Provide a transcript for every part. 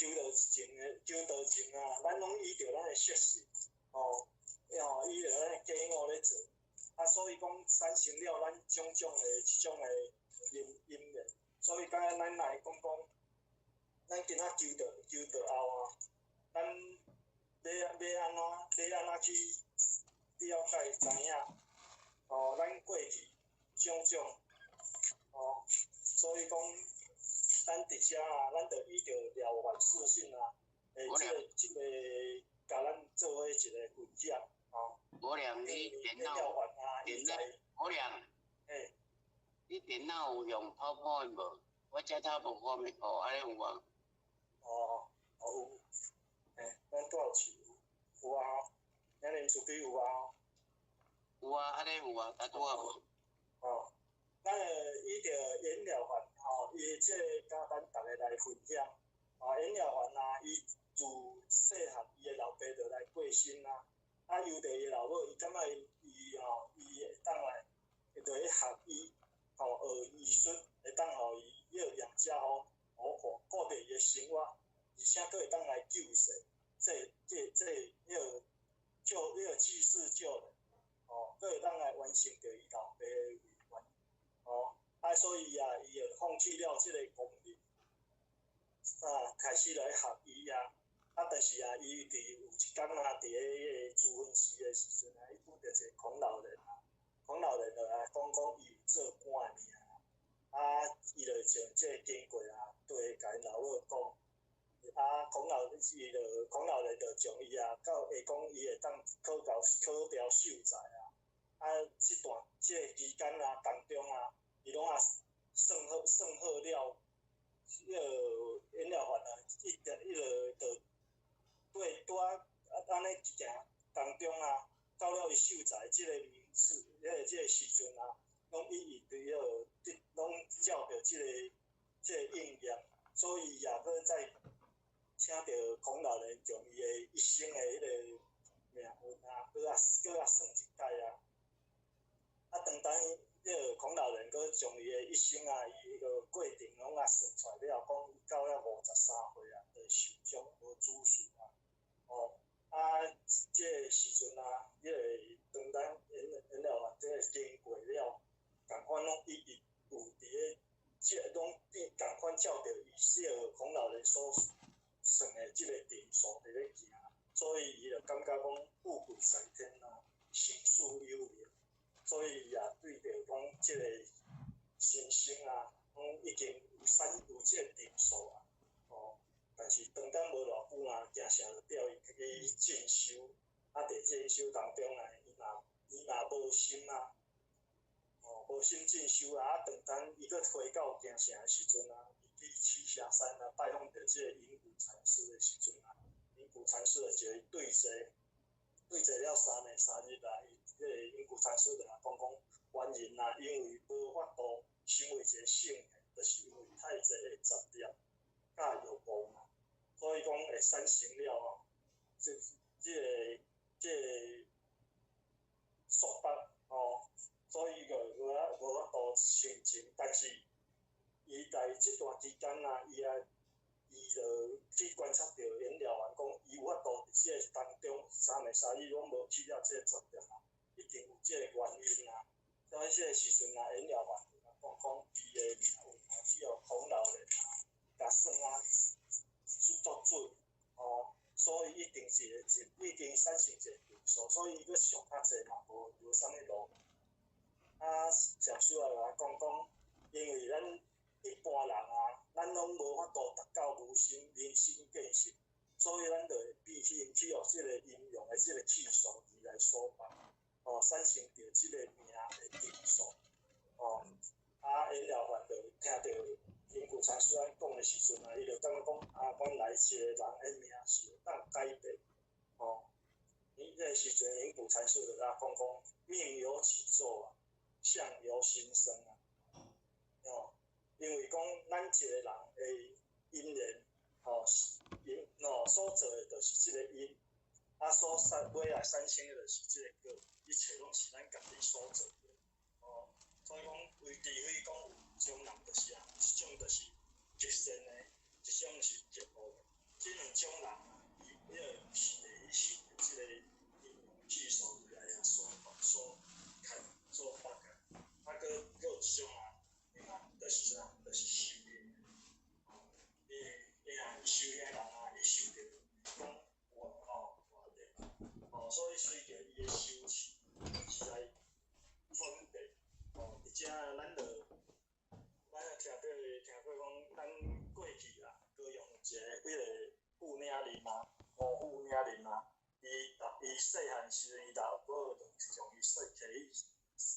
求道前的求道前啊，咱攏依著咱的習性，吼，吼，依著咱的假我咧做，啊，所以講產生了咱種種的這種的因緣，所以敢若咱來講講，咱今仔求道求道後啊，咱欲按怎去了解知影，吼，咱過去種種，吼，所以講，咱佇遮啊，咱著依著了凡四訓啊，這個共咱做伙一個分享，吼。無量，你電腦電腦無量，你電腦有用 PowerPoint 無？我這頭無畫面，哦，按呢有無？哦，有，咱拄有試有啊，咱連手機有啊。有啊，按呢有啊，但拄仔無。哦，咱會依著演了凡吼，伊這個共咱逐个來分享。啊，演了凡啊，伊自細漢伊的老爸就來過身啊，啊，由著伊老母，伊感覺伊吼，伊會當來，會著去學醫，吼，學醫術，會當予伊迄個養家糊口，顧著伊的生活，而且閣會當來救世，這救彼個濟世救人，吼，閣會當來完成著伊老爸的遺願，吼，啊，所以啊，伊就放棄了這個功名，啊，開始來學醫啊，啊，但是啊，伊佇有一工啊，佇咧彼個諸分寺的時陣啊，伊拄著一個孔老人啊，孔老人就來講講伊有做官的命，啊，伊就將這個經過啊，對共𪜶老母講，啊，孔老人就將伊啊，到會講伊會當考到考著秀才啊，啊，這段這個期間啊，當中啊，伊攏啊算好了，彼個演了凡啊，一直彼個就對拄仔啊按呢行當中啊，到了伊秀才這個名次，彼個時陣啊，攏一直對彼個，攏照著這個應驗，所以也閣再請著孔老人將伊的一生的彼個命運啊，閣算一擺啊。啊，當當彼個孔老人閣將伊的一生啊，伊彼個過程攏啊算出來了，講伊到了53歲啊，就壽終無子嗣啊。哦，啊，這個時陣啊，彼個當當演了啊，這個經過了，仝款攏一直有佇咧，這攏仝款照著伊這個孔老人所算的這個定數佇咧行，所以伊就感覺講富貴在天啊，生死有命，所以伊也對著講這個人生啊，講已經有產有這個定數啊，哦，但是當當無偌久啊，京城就調伊去進修，啊，佇進修當中啊，伊嘛無心啊，哦，無心進修啊，啊，當當伊閣回到京城的時陣啊，伊去棲霞山啊，拜訪著這個隱谷禪師的時陣啊，隱谷禪師就一個對坐，對坐了3暝3日啊，伊這個隱谷禪師就共講講，原因啊，因為無法度成為一個聖人，就是因為太濟的雜念佮欲望啊，所以講會產生了吼，這個束縛吼，所以就無法度成真。但是伊在這段期間啊，伊就去觀察著演了凡講，伊有法度佇這個當中3暝3日攏無起了這個雜念啊，一定有這個原因啊。所以這個時陣啊，演了凡就講講伊的命運啊，去予孔老人啊，共算啊作準吼，所以一定是會已經產生一個定數，所以伊閣想較濟嘛，無啥物路。啊，禪師也共講講，因為咱一般人啊，咱攏無法度達到無心明心見性，所以咱就會變去去予這個陰陽的這個氣數而來束縛，哦，產生著這個命的定數，哦，啊，演了凡就聽著隱谷禪師按呢講的時陣啊，伊就感覺講啊，原來一個人的命是會當改變，哦，伊彼個時陣隱谷禪師就共講講，命由己造啊，相由心生啊，哦，因為講咱一個人的因緣，吼，因哦所做的就是這個因，啊所產尾仔產生的就是這個果，一切攏是咱家己所做的，哦，所以講，為除非講有一種人就是啊，一種就是極善的，一種是極惡的，琳啊，五虎嶺林啊，伊伊細漢時陣，伊老母就將伊說提去，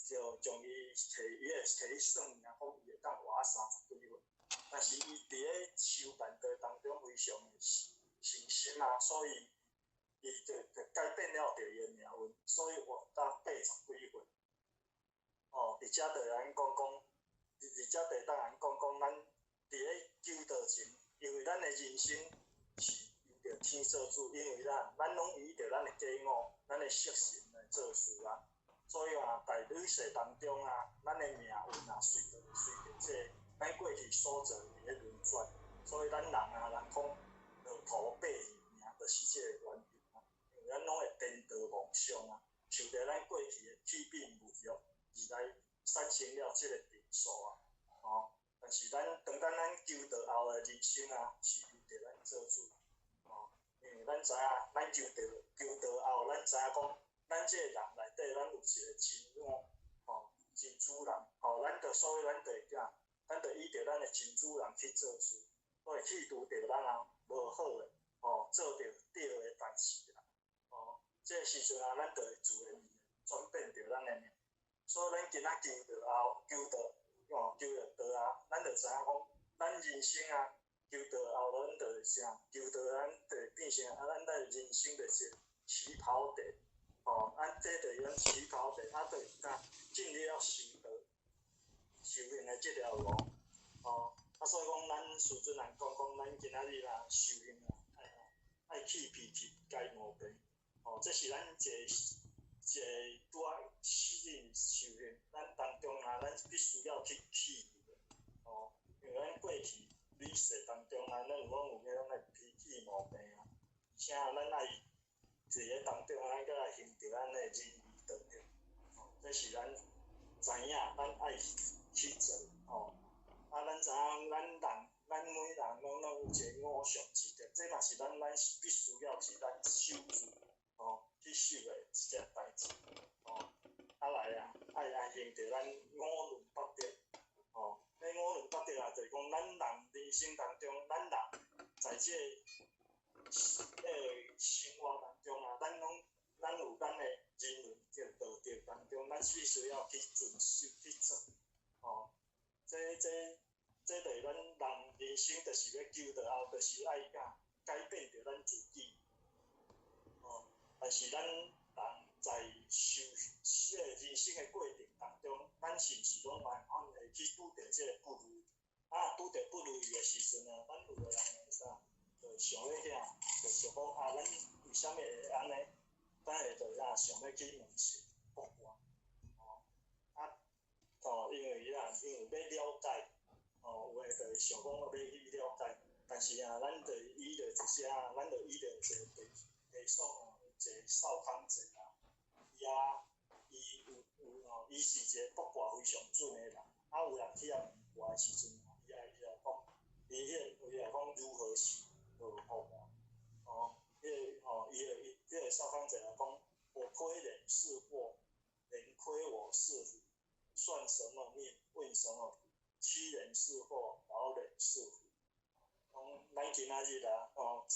就將伊提伊會提去算命，講伊會當活三十幾歲。但是伊佇咧修辦道當中非常的誠心啊，所以伊就改變了著伊的命運，所以活到80幾歲。哦，佇遮就會當講講，佇遮就會當講講，咱佇咧求道前，因為咱的人生是由著天做主，因為咱咱攏依著咱的假我、咱的色心來做事啊。所以啊，在累世當中啊，咱的命運啊，隨著這個咱過去所做佇咧輪轉，所以咱人啊，人講路途百二命，就是這個原因啊。因為咱攏會顛倒妄想啊，受著咱過去的起變物欲而來產生了這個定數啊。哦，但是咱當咱咱求道後的人生啊，是由著咱做主。哦，因為咱知影，咱求道後，咱知影講，咱這個人內底，咱有一個真我，哦，真主人，哦，咱就所以咱就會啥，咱就依著咱的真主人去做事，所以去除著咱啊無好的，哦，做著對的代誌啦，哦，這個時陣啊，咱就會自然轉變著咱的命。所以咱今仔求道後，求道，哦，求著道啊，咱就知影講，咱人生啊，求道後，咱就會啥？求道咱就會變成啊，咱的人生就是起跑點，哦，咱這就是咱起跑點，啊，就是啥？進入了修道、修行的這條路，哦，啊，所以講，咱師尊人講講，咱今仔日啊修行啊，愛愛去脾氣、改毛病，哦，這是咱一個一個拄仔始人修行，咱當中啊，咱必須要去去的，哦，因為咱過去累世當中啊，咱有講有彼種的脾氣毛病啊，而且咱愛佇咧當中啊，閣來行著咱的仁義道德，哦，這是咱知影，咱愛去做，哦，啊，咱知影咱人，咱每人攏有一個五常之德，這嘛是咱必須要去咱守住，哦，去守的一件代誌，哦，啊來啊，愛行著咱五倫八德，哦，這五倫八德啊，就是講咱人人生當中，咱人在這個生活當中啊，咱攏咱有咱的人倫道德當中，咱必須要去遵守去做，哦，這就是咱人人生，就是欲求道後，就是愛甲改變著咱自己，哦，但是咱人在修這個人生的過程當中，咱是毋是攏會會去拄著這個不如意？啊，拄著不如意的時陣啊，咱有的人會啥？就想欲啥？就想講啊，咱為啥物會按呢？咱會就啥想欲去問神卜卦，哦，啊，哦，因為啥？因為欲了解，哦，有的就會想講欲去了解，但是啊，咱就依著一些啊，咱就依著一個地地所啊，一個少康者啊，伊啊，伊有有哦，伊是一個卜卦非常準的人，啊，有人去遐問卦的時陣，伊就講，伊彼個伊就講如何是好卦，哦，彼個哦，伊個伊彼個少康者講，我虧人是禍，人虧我是福，算什麼命？問什麼卜？欺人是禍，饒人是福。講咱今仔日啊，哦，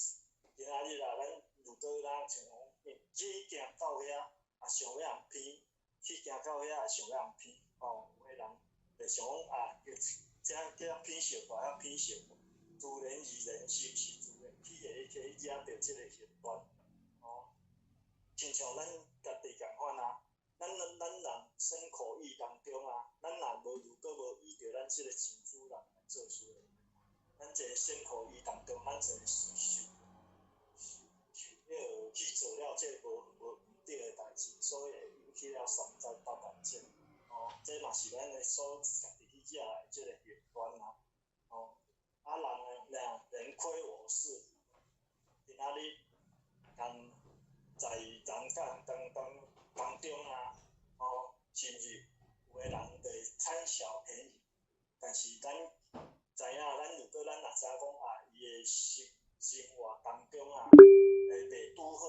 今仔日啊，咱如果咱像講，去行到遐，也想欲予人騙；去行到遐，也想欲予人騙。哦，有的人就想講啊，這這騙小卦，遐騙小卦，自然而然是毋是自然去會去惹著這個刑斷？哦，親像咱家己仝款啊，咱人身口意當中啊，咱若無如果無依著咱這個真主人來做事的，咱這個身口意當中，咱就會受受受彼個去做了這個無毋對的代誌，所以會引起了三災八難劫。哦，這嘛是咱的所家己去惹的這個刑斷啊。哦，啊人呢，人虧我是福，今仔日人在人間當中啊，哦，是毋是有的人就會貪小便宜？但是咱知影，咱如果咱若知影講啊，伊的生活當中啊，會袂拄好，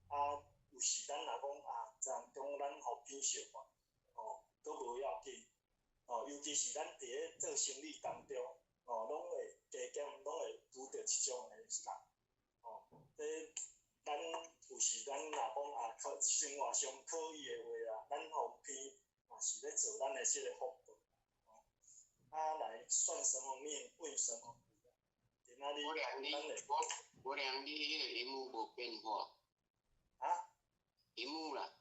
啊，有時咱若講啊，當中咱予騙小看，哦，閣無要緊，哦，尤其是咱佇咧做生意當中，哦，攏會加減攏會拄著這種的人，哦，時咱若講啊，可生活上可以的話啊，咱予騙嘛是咧做咱的這個福報。啊，來算什麼命，問什麼鬼？今仔日無量你，咱會無量你彼個螢幕無變化。啊？螢幕啦，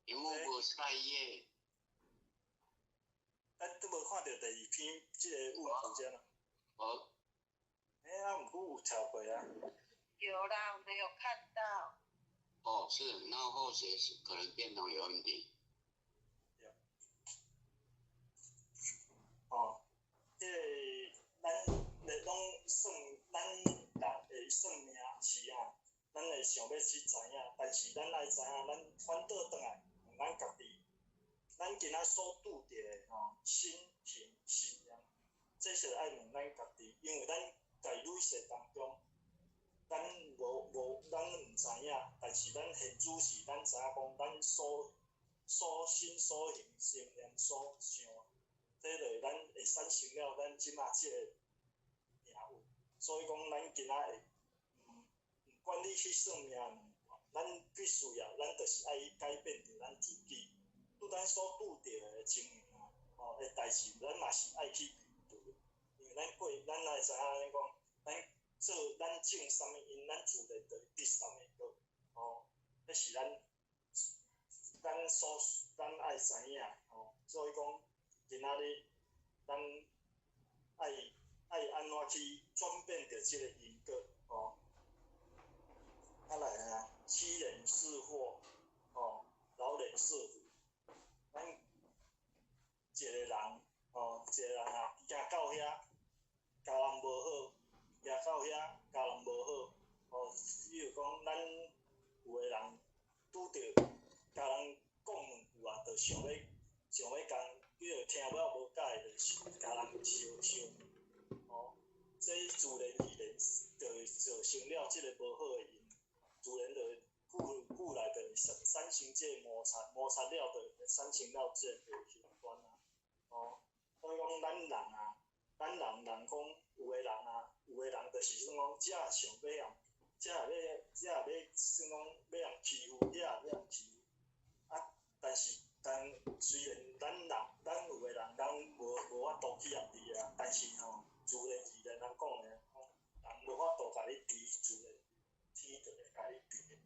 螢幕無細頁。咱都無看著第二篇這個問題遮啦。無。欸，啊，毋過有跳過啊。有啦，我們有看到。哦，是，那後續是可能電腦有問題。對。哦，這個咱咧攏算，咱人會算命是啊，咱會想欲去知影，但是咱愛知影，咱反倒轉來問咱家己，咱今仔所拄著的吼，心行心念，這是愛問咱家己，因為咱在累世當中，咱無無，咱毋知影，但是咱現主時，咱知影講，咱所所心所行心念所想，這就咱會產生了咱這馬這個命運。所以講，咱今仔會毋毋管你去算命，咱必須啊，咱就是愛改變著咱自己，對咱所拄著的情形啊，吼的代誌，咱嘛是愛去面對。因為咱過，咱愛知影咱講，咱做咱種啥物因，咱自然就會得啥物果，吼，這是咱咱所咱愛知影，吼。所以講，今仔日咱愛愛按怎去轉變著這個因果，吼。啊來啊，欺人是禍，吼，饒人是福。咱一個人，吼，一個人啊，行到遐，共人無好，行到遐，共人無好，吼，比如講，咱有的人拄著共人講兩句啊，就想欲想欲共，比如聽了無佮意，就共人相相，吼，這自然而然就會造成了這個無好的因，自然就會久久來就會產生這個摩擦，摩擦了就會產生了這個刑端啊，吼，所以講咱人啊，咱人人講有的人啊，有的人就是算講，這想欲予，這欲這欲算講欲予欺負，遐欲予欺負，啊，但是但雖然咱人咱有的人咱無無法度去共治啊，但是吼，自然而然人講的，人無法度共你治，自然天就會共你治。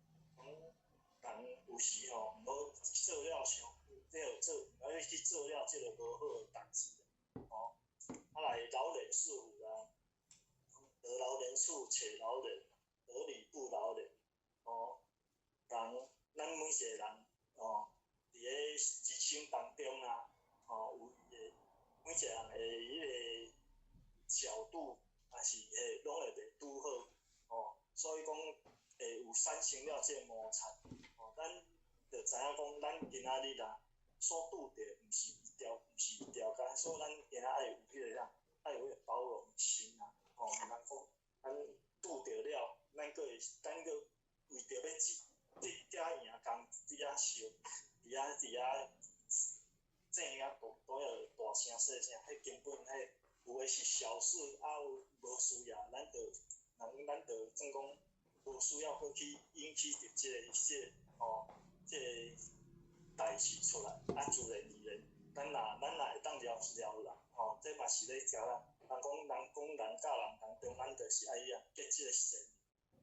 講人有時吼，毋好做了傷，這做毋好去做了這個無好的代誌，吼。啊來饒人是福啊，得饒人處且饒人，得理不饒人。吼，人咱每一個人，吼，佇咧人生當中啊，吼，有伊的每一個人的彼個角度，也是會攏會袂拄好，吼，所以講會有產生了這個摩擦，吼，咱就知影講，咱今仔日啊所拄著毋是一條，毋是一條街，所以咱今仔愛有彼個啥，愛有彼個包容心啊，吼，毋通講咱拄著了，咱閣會，咱閣為著欲得遮贏共佇遐相，佇遐佇遐爭遐大大大聲細聲，彼根本彼有的是小事，啊有無需要，咱就人咱就算講無需要閣去引起著這個這個吼，這個代誌出來，啊自然而然，咱若咱若會當饒饒人，吼，這嘛是咧教咱，人講人講人佮人當中，咱就是愛啊結這個善，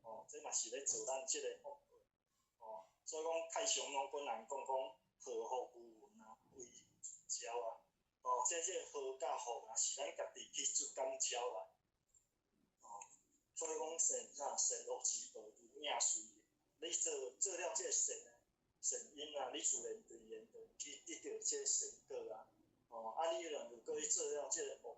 吼，這嘛是咧做咱這個福報，吼，所以講太上老君人講講禍福無緣啊，唯自招啊，吼，這這個禍佮福啊，是咱家己去主感招來，吼，所以講善啥善惡之報如影隨形，你做做了這個善善因啊，你自然而然就去得著這個善果啊，吼，啊你若如果去做了這個惡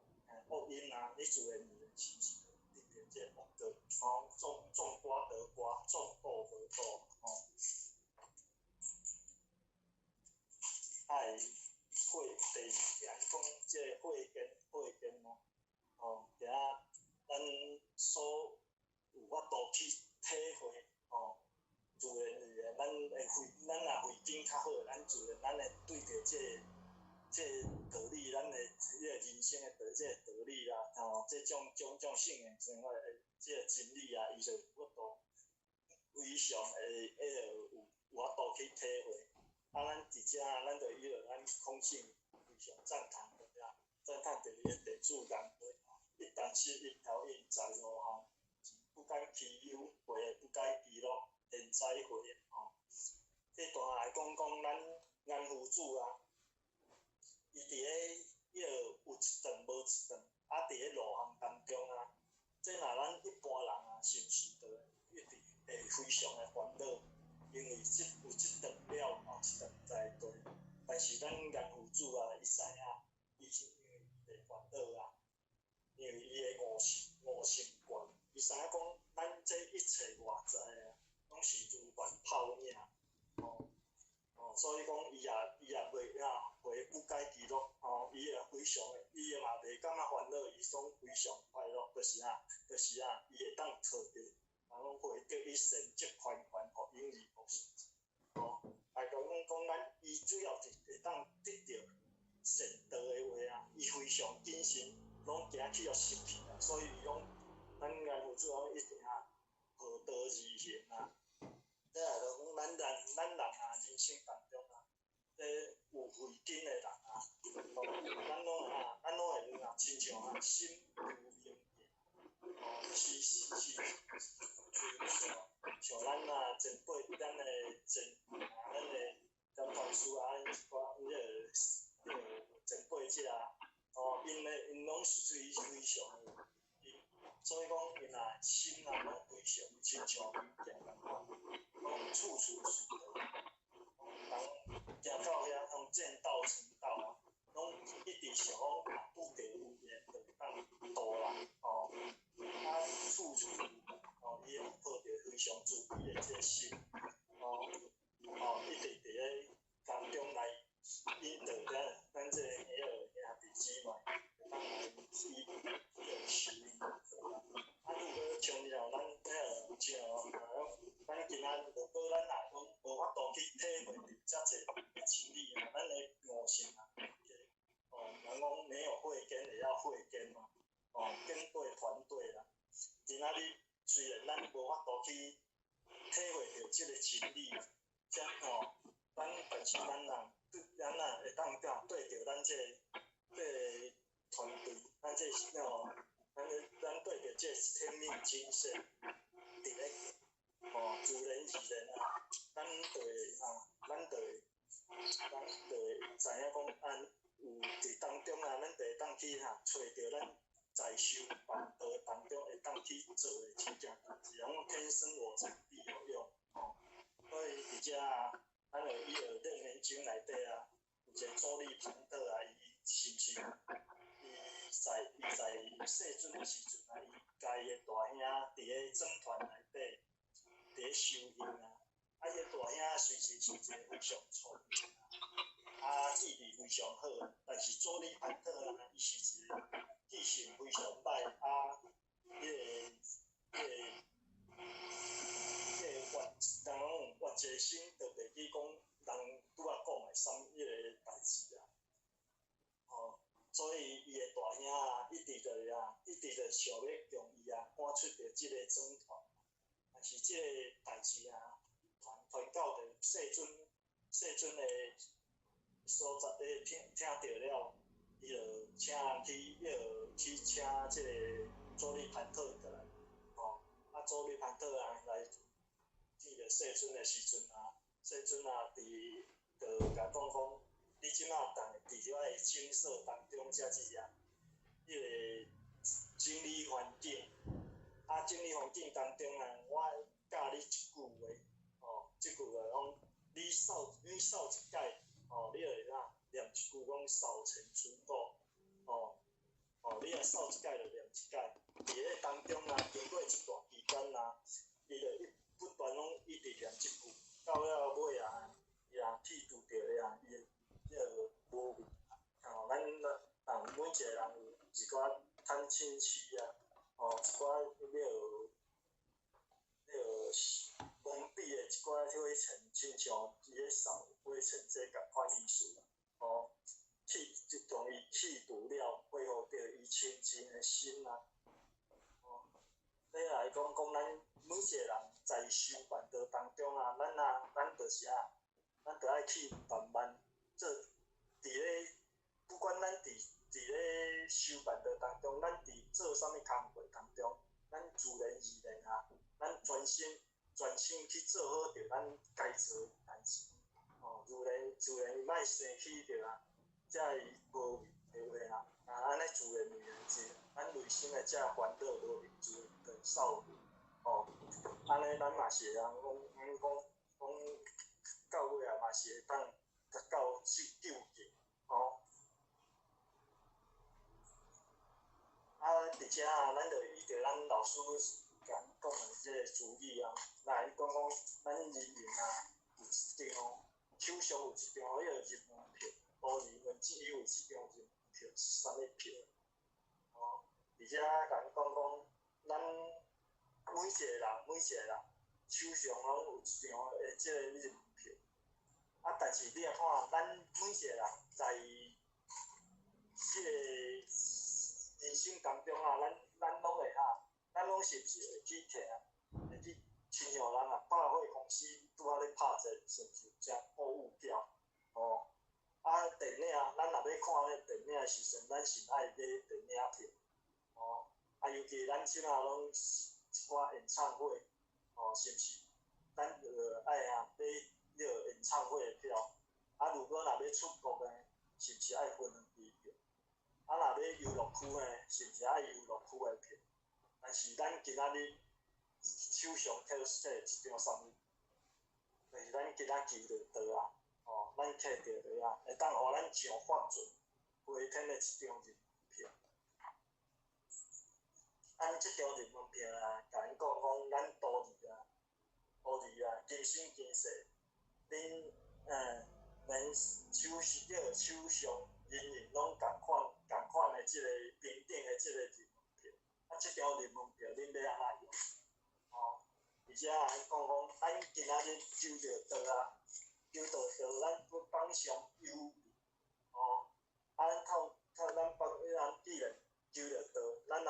惡因啊，你自然而然是毋是得著這個惡果，吼，種種瓜得瓜，種豆得豆，吼。愛慧第二樣講這個慧根，慧根啊，吼，今仔咱所有法度去體會，吼，自然而然，咱的慧，咱若慧根較好，咱自然咱會對著這個這個道理，咱的這個人生的道，這個道理啊，吼，這種種種性的生活的這個真理啊，伊就有法度，非常會會有法度去體會。啊，咱佇遮，咱就伊就咱空性非常讚歎的啊，讚歎著伊的地主願話，一旦失一條應在路項，不敢其憂，悔不改其樂，現在悔吼。這段來講講咱顏夫子啊，伊佇咧彼個有一頓無一頓，啊，佇咧路項當中啊，這若咱一般人啊，是毋是就一直會非常的煩惱？因為這有一頓了，後一頓才會對。但是咱顏夫子啊，伊知影，伊是因為伊會煩惱啊，因為伊的悟性懸，伊知影講咱這一切外在啊，攏是如幻泡影，哦哦，所以講伊也袂啊，會不改其樂，吼，伊也非常的，伊也嘛袂感覺煩惱，伊總非常快樂，就是啊，就是啊，伊會當揣著，人講會得一神即寬寬，互永而無失，吼，來講講咱伊主要是會當得著善道的話啊，伊非常謹慎，攏驚去予失去啊，所以伊講咱顏夫子講一定啊，好道而行啊。這來就講咱人啊，人生當中啊，這有慧根的人啊，哦，咱攏會啊，親像啊，心如明鏡，哦，是是是，像咱啊前輩，咱的前啊，咱的講法師啊，𪜶一寡彼個前輩者啊，哦，𪜶攏是非常的，所以講𪜶啊心啊攏非常親像明鏡仝款，攏處處隨道，人行到遐攏見道成道啊，攏一直想講啊，拄著有緣就會當度人，哦，啊處處哦，伊會抱著非常慈悲的這個心，哦哦，一直佇咧當中來引導咱這個彼個兄弟姊妹，會當來去彼個修行。啊，如果像像咱彼個像啊，咱今仔如果咱若講無法度去體會著遮濟的真理啊，咱的悟性啊，哦，人講沒有慧根也要慧根嘛，哦，跟對團隊啦。今仔日雖然咱無法度去體會著這個真理，遮吼，咱但是咱啊，咱啊會當甲對著咱這個這個團隊，咱這哦，咱對著這個天命精神，佇咧哦，自然而然啊，咱就會啊，咱就會知影講，按有佇當中啊，咱就會當去哈，揣著咱在修辦道當中會當去做的真正代誌，人講天生我材必有用，吼。所以佇遮啊，咱就伊個楞嚴經內底啊，有一個周利槃特啊，伊是毋是？伊在世尊的時陣啊，伊共伊的大兄佇咧僧團內底佇咧修行啊。啊，伊的大兄雖是是一個非常聰明啊，啊智力非常好，但是周利槃特啊，伊是一個記性非常歹啊，彼個人講活一生就袂記講人拄仔講的啥物彼個代誌啊，吼，所以伊的大兄啊，一直就啊，一直就想欲將伊啊趕出著這個僧團，但是這個代誌啊，傳到著世尊的所在，聽著了，伊就請人去，伊就去請這個周利槃特過來，吼，啊周利槃特啊來見著世尊的時陣啊，世尊啊，佇就共講講，你這馬佇遮個精舍當中遮這啊，彼個整理環境，啊整理環境當中啊，我教你一句話，哦，這句話講，你掃一擺，哦，你就會哪念一句講掃塵除垢，哦，哦，你若掃一擺就念一擺，佇咧當中啊，經過一段期間啊，伊就一不斷攏一直念這句，到了尾啊，伊啊去除著啊，伊的這個無明啊，哦，咱人每一個人有一寡貪嗔痴啊，哦，一寡彼個蒙蔽的一寡灰塵，親像佇咧掃灰塵這仝款意思啦，哦，去就將伊去除了，恢復著伊清淨的心啊，哦，你來講講咱每一個人在修辦道當中啊，咱啊，咱就是啊，咱就愛去慢慢做。佇咧，不管咱佇咧修辦道當中，咱佇做啥物工課當中，咱自然而然啊，咱專心專心去做好著咱該做的代誌。哦，自然自然伊莫生起著啊，才會無為的話啊，啊按呢自然而然這，咱內心的這煩惱無自然就會掃去。哦，按呢咱嘛是會當講，講講到尾啊嘛是會當達到究竟，哦。啊，佇遮啊，咱就依著咱老師共咱講的這个主意啊，來講講咱人人啊有一張手上有一張彼个入門票，多二分之一有一張入門票是啥物票？哦，佇遮共咱講講，咱每一個人每一個人手上攏有一張的這个入門票。啊，但是你若看，咱每一個人在這个人生當中啊，咱攏會哈，咱攏是毋是會去聽，會去親像人啊，百貨公司拄仔咧拍折，是毋是有遮購物票？哦，啊，電影，咱若欲看彼電影的時陣，咱是愛買電影票。哦，啊，尤其咱這馬攏一寡演唱會，哦，是毋是？咱就愛啊買彼个演唱會的票。啊，如果若欲出國呢，是毋是愛飛航機票？啊，若欲遊樂區呢，是毋是愛遊樂區的票？但是咱今仔日手上摕一張啥物？就是咱今仔求著道啊，哦，咱摕著道啊，會當予咱上法船飛天的一張入門票。咱這張入門票啊，共𪜶講講，咱徒兒啊，徒兒啊，今生今世，恁連手叫手上人人攏仝款仝款的這個平等的這個入門票。啊，這張入門票恁欲按怎用？哦，而且啊，講講，咱今仔日求著道啊，求著道，咱不放上憂慮。哦，啊，咱透透咱放，咱既然求著道，咱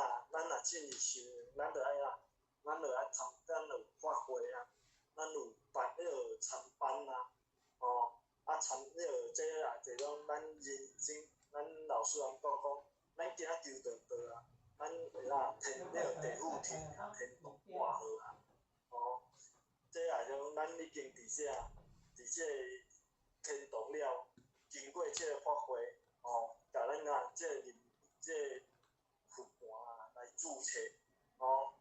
若進入修，咱就愛啊，咱就愛參，咱有法會啊，咱有辦彼個參班啊，哦，啊參彼個這啊，就講咱人生，咱老師人講講，咱今仔求著道啊，咱會啊天彼個地府天啊，天堂掛號啊，哦，這也講咱已經佇這天堂了，經過這個法會，哦，共咱啊這個這個佛盤啊來註冊，哦，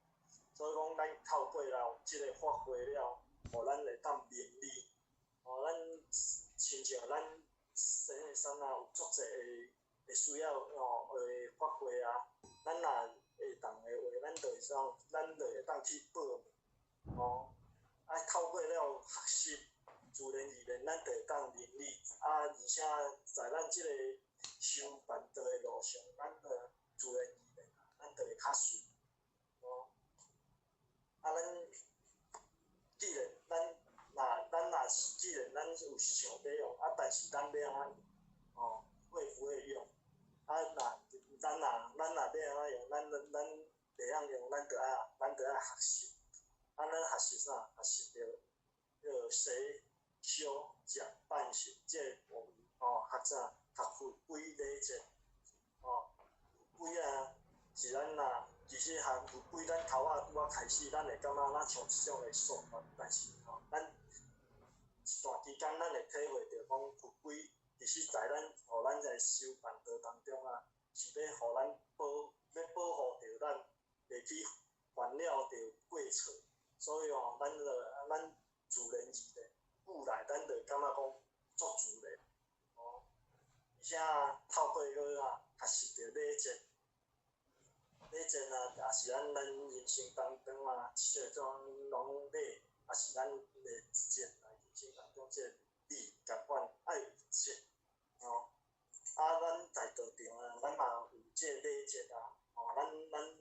所以講咱透過了這個法會了，予咱會當明理，哦，咱親像咱生的啥啊有足濟會需要哦，會法會啊，咱若會當的話，咱就會使，咱就會當去報名，哦，啊，透過了學習，自然而然咱就會當明理，啊，而且在咱這個修辦道的路上，咱就自然而然啊，咱就會較順，哦，啊，咱既然咱若咱若是既然咱有想欲用，啊，但是咱欲按怎用，哦，會不會用？啊，若咱若欲按怎用，咱袂曉用，咱就愛學習。啊，咱學習啥？學習著叫洗、燒、食、辦行這個步驟，哦，學啥？學佛規禮節，哦，佛規啊，是咱若其實含佛規，咱頭仔拄仔開始，咱會感覺咱像一種的束縛，但是吼，咱一段期間，咱會體會著講佛規其實在咱，予咱在修辦道當中啊，是欲予咱保，欲保護著咱，袂去犯了著過錯。所以吼，咱就咱自然而然，久來咱就感覺講足自然，哦。而且透過閣啊學習著禮節，禮節啊，也是咱人生當中啊，這種攏禮，也是咱的節來人生當中這個禮仝款愛有節，哦。啊，咱在道場啊，咱嘛有這個禮節啊，哦，咱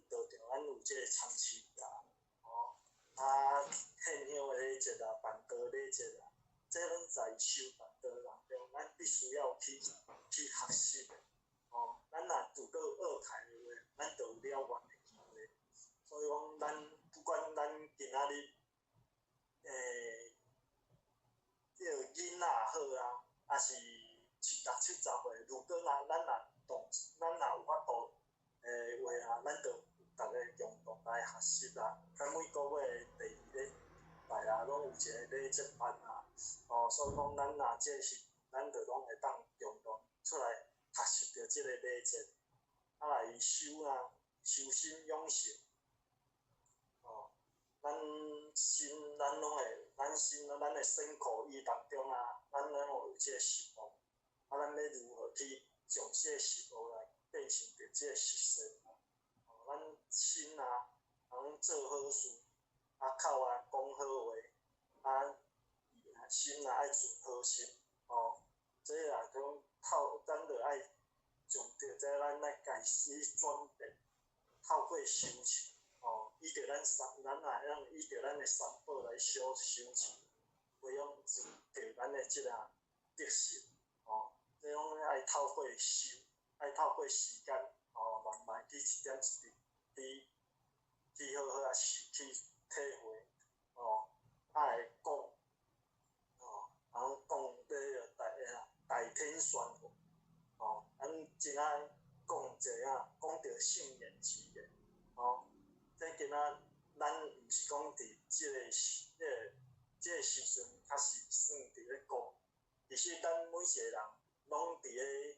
道場咱有這個參禪啊，哦，啊，獻香的禮節啊，辦道禮節啊，這攏在修辦道當中，咱必須要去學習的，哦，咱若拄閣學開的話，咱就有了願的機會。所以講，咱不管咱今仔日抑是六七十歲，如果若咱若動，咱若有法度的話啊，咱就逐个共同來學習啦。咱每個月第二禮拜啊，攏有一個禮節班啊，哦，所以講咱若這是，咱就攏會當共同出來學習著這個禮節，啊來修啊，修身養性，哦，咱心咱攏會，咱心咱的身口意當中啊，咱攏有這個十惡，啊，咱欲如何去將這個十惡來變成著這個十善啊？哦，咱心啊，通做好事，啊口啊講好話，啊心啊愛存好心，哦，這啊講透，咱著愛將著這咱來開始轉變，透過修持，哦，依著咱三，咱啊會當依著咱的三寶來修修持，培養著咱的這個德性，哦，這攏愛透過修，愛透過時間，哦，慢慢去一點一滴去去好好啊去體會，哦，啊會講，哦，然後講這個大啊大天宣法，哦，咱今仔講一下啊，講著聖言之言，哦，這今仔咱毋是講佇這個時，這個這個時陣較是算佇咧講，其實咱每一個人攏佇咧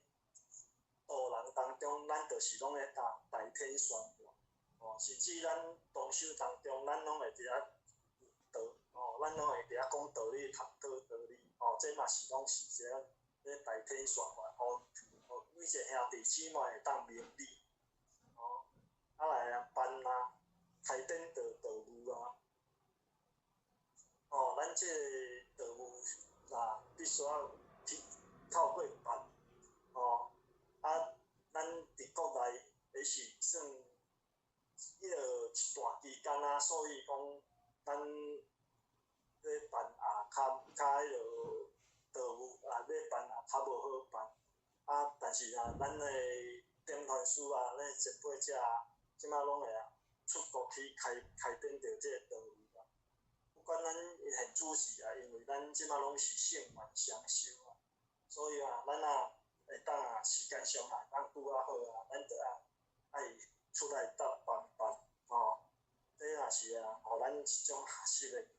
度人當中，咱就是攏咧大大天宣法，哦，甚至咱同修當中，咱攏會佇遐道，哦，咱攏會佇遐講道理、探討道理，哦，這嘛是攏是這咧大天宣法，哦，哦，每一個兄弟姊妹會當明理，哦，啊來啊辦啊，開展道道務啊，哦，咱這個道務啊，必須要去透過辦，哦，啊，咱佇國內也是算彼落一段期間啊，所以講咱咧辦啊，較較彼落道務啊，咧辦啊較無好辦，啊，但是啊，咱的點傳師啊，咱前輩者啊，這馬攏會啊出國去開開展著這個道務啊。不管咱現主事啊，因為咱這馬攏是聖願雙修啊，所以啊，咱啊會當啊時間上啊，當拄仔好啊，咱就啊愛出來搭辦辦吼。這也是啊，予咱一種學習的經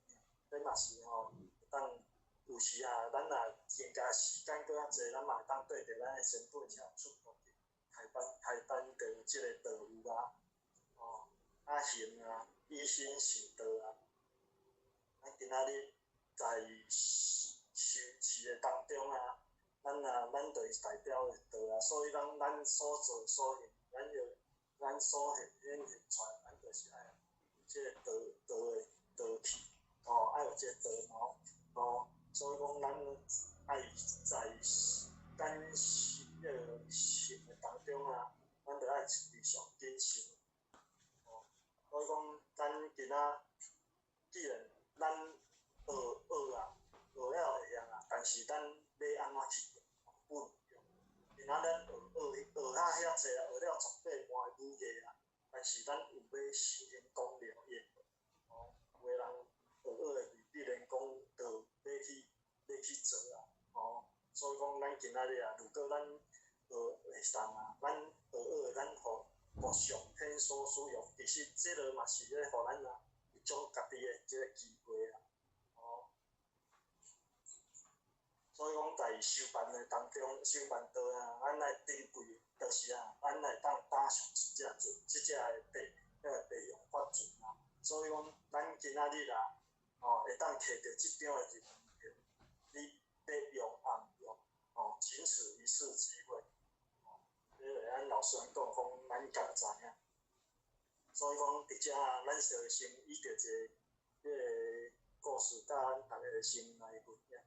驗，這嘛是吼會當有時啊，咱若增加時間閣較濟，咱嘛會當綴著咱的前輩者出國去開辦開展著這個道務啊，吼，啊行啊，以身行道啊。咱今仔日在修持的當中啊，咱啊，咱就是代表的道啊，所以咱咱所做所行，咱要咱所顯顯現出來，咱就是愛有這個道道的道氣，吼，愛有這個道毛，吼，所以講咱愛在咱彼個行的當中啊，咱著愛非常謹慎，吼，所以講咱今仔既然咱學學啊，學了會曉啊，但是咱欲按怎去運用？今仔咱學學學較遐濟啊，學了十八般武藝啊，但是咱有欲實行功了用無？吼，有的人學學的必然講，就欲去欲去做啊，吼，所以講咱今仔日啊，如果咱學會當啊，咱學學的咱予予上天所使用，其實這個嘛是咧，予咱啊一種家己的這個機會啊，吼。所以講，在修辦的當中，修辦道啊，咱來珍貴，就是啊，咱來當搭上這隻船，這隻的白，彼個白羊法船啊。所以講，咱今仔日啊，吼，會當摕著這張的人民票，你欲用抑毋用？吼，僅此一次機會。吼，這個咱老師講講，咱敢知影。所以講，佇遮啊，咱就先以著一個彼個故事，佮咱逐个先來分享。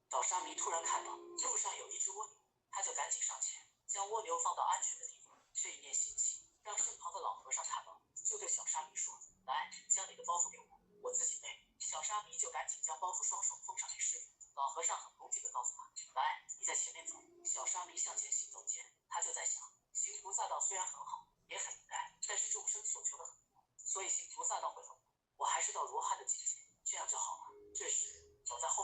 小沙彌突然看到路上有一隻蝸牛，他就趕緊上前將蝸牛放到安全的地方。這一念心機，讓身旁的老和尚看到，就對小沙彌說：“來，將你的包袱給我，我自己背。”小沙彌就趕緊將包袱雙手奉上給師父。老和尚很恭敬地告訴他：“來，你在前面走。”小沙彌向前行走間，他就在想：行菩薩道雖然很好，也很應該，但是眾生所求的很多，所以行菩薩道會很苦。我還是到羅漢的境界，這樣就好了。這時，走在後。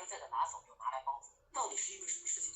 而再的拿走又拿来包子，到底是因为什么事情？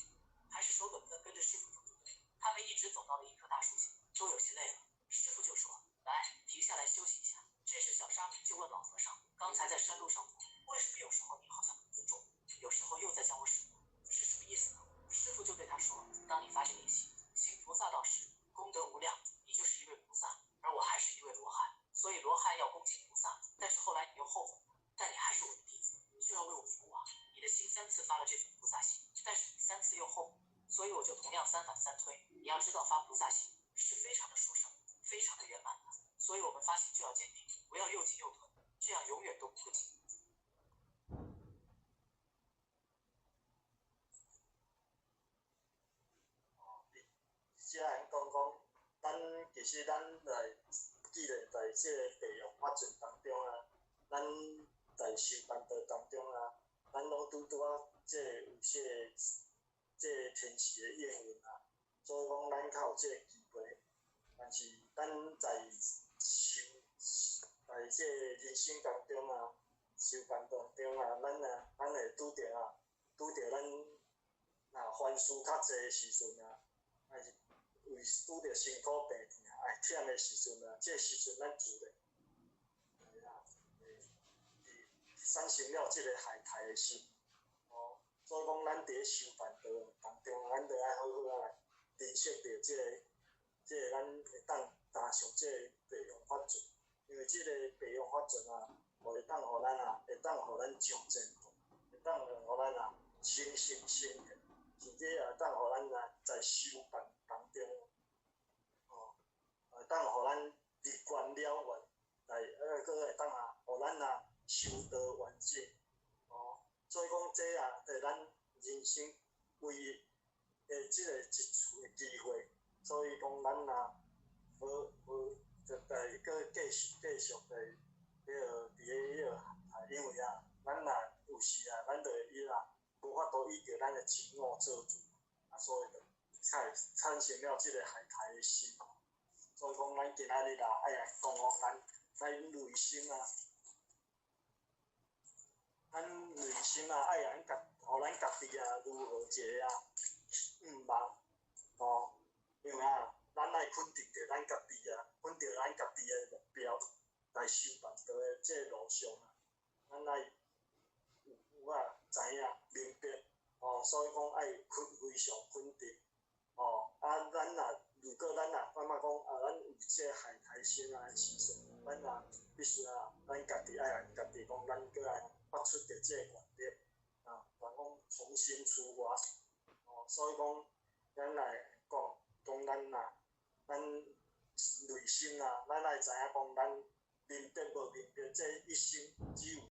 还是守本分跟着师傅走就对。他们一直走到了一棵大树下，都有些累了。师傅就说：“来，停下来休息一下。”这时小沙弥就问老和尚：“刚才在山路上走，为什么有时候你好像很尊重我，有时候又在将我使唤，是什么意思呢？”师傅就对他说：“当你发这念心，行菩萨道时，功德无量，你就是一位菩萨，而我还是一位罗汉，所以罗汉要恭敬菩萨。但是后来你又后悔了，但你还是我的弟子，就要为我服务啊！你的心三次发了这份菩萨心，但是你三次又后悔，所以我就同样三反三推。你要知道发菩萨心是非常的殊胜，非常的圆满的，所以我们发心就要坚定，不要又进又退，这样永远都不会进。” 遮人讲讲，咱其實咱來，既然在這个白羊法陣當中啊，咱在修辦道當中啊，咱攏拄拄仔這个有這個天時的應運啊，所以講咱較有這個機會。但是咱在修在這個人生當中啊，修辦當中啊，咱啊，咱會拄著啊，拄著咱若凡事較濟的時陣啊，還是為拄著辛苦病痛愛忝的時陣啊，這個時陣咱自然會啊，會產生了這個害刣的心，哦，所以講咱佇咧修辦道當中，咱著愛好好啊來珍惜著這個咱會當踏上這個白羊法陣，因為這個白羊法陣啊，會當予咱啊，會當予咱上前途，會當予咱啊成聖成賢，甚至也會當予咱啊在修辦當中，哦，會當予咱離觀了願，來閣會當啊，予咱啊修道完成，哦，所以講這啊，是咱人生唯一的這個一次的機會，所以講咱啊，無無就在閣繼續繼續的彼個佇咧彼個，因為啊，咱若有時啊，咱就會伊啊，無法度依著咱的真我做主，啊，所以就才會產生了這個害刣的心。所以講，咱今仔日啊，愛來講哦，咱內心啊，咱內心啊，愛咱家，予咱家己啊，如何一個啊，願望，哦，因為啊，咱愛肯定著咱家己啊，肯定咱家己的目標，來修辦道的這個路上啊，咱愛有啊，知影明白，哦，所以講愛肯非常肯定，哦，啊，咱若如果咱若感覺講啊，咱有這個害刣心啊的時陣，咱若必須啊，咱家己愛家己講，咱閣來發出著這個願力，啊，人講重新出發，哦，所以講，咱來講，講咱若，咱內心啊，咱愛知影講，咱明白無明白，這一生只有。